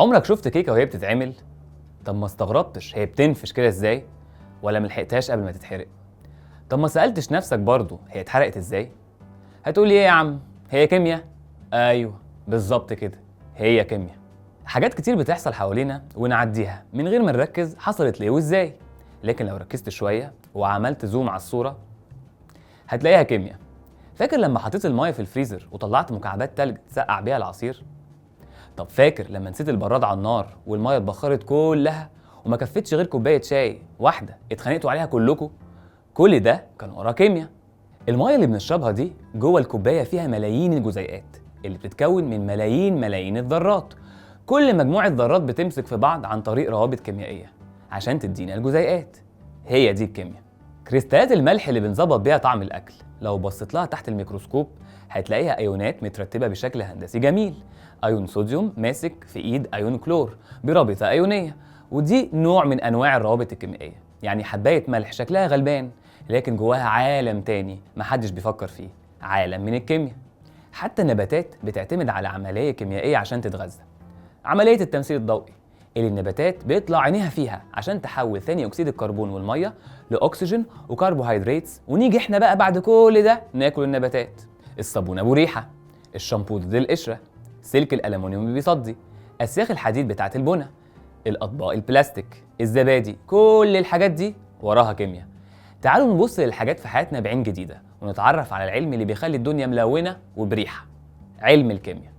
عمرك شفت كيكة وهي بتتعمل؟ طب ما استغربتش هي بتنفش كده ازاي؟ ولا ملحقتهاش قبل ما تتحرق؟ طب ما سألتش نفسك برضو هي اتحرقت ازاي؟ هتقولي ايه يا عم؟ هي كيمياء؟ ايوه بالظبط كده، هي كيمياء. حاجات كتير بتحصل حوالينا ونعديها من غير ما نركز حصلت ليه وازاي، لكن لو ركزت شوية وعملت zoom على الصورة هتلاقيها كيمياء. فاكر لما حطيت المايه في الفريزر وطلعت مكعبات تلج تسقع بيها العصير؟ طب فاكر لما نسيت البراد على النار والمايه اتبخرت كلها وما كفتش غير كوباية شاي واحدة اتخانقتوا عليها كلكم؟ كل ده كان وراه كيمياء. المايه اللي بنشربها دي جوه الكوباية فيها ملايين الجزيئات اللي بتتكون من ملايين ملايين الذرات. كل مجموعة ذرات بتمسك في بعض عن طريق روابط كيميائية عشان تدينا الجزيئات. هي دي الكيمياء. كريستالات الملح اللي بنظبط بيها طعم الاكل لو بصيت لها تحت الميكروسكوب هتلاقيها ايونات مترتبة بشكل هندسي جميل. ايون صوديوم ماسك في ايد ايون كلور برابطه ايونيه، ودي نوع من انواع الروابط الكيميائية. يعني حبايه ملح شكلها غلبان لكن جواها عالم تاني محدش بيفكر فيه، عالم من الكيمياء. حتى النباتات بتعتمد على عملية كيميائية عشان تتغذى، عملية التمثيل الضوئي اللي النباتات بيطلع عينيها فيها عشان تحول ثاني اكسيد الكربون والمية لاكسجين وكربوهيدرات، ونيجي احنا بقى بعد كل ده ناكل النباتات. الصابون ابو ريحه، الشامبو ضد القشرة، سلك الالومنيوم اللي بيصدي، اسياخ الحديد بتاعه البنا، الاطباق البلاستيك، الزبادي، كل الحاجات دي وراها كيمياء. تعالوا نبص للحاجات في حياتنا بعين جديدة ونتعرف على العلم اللي بيخلي الدنيا ملونة وبريحه، علم الكيمياء.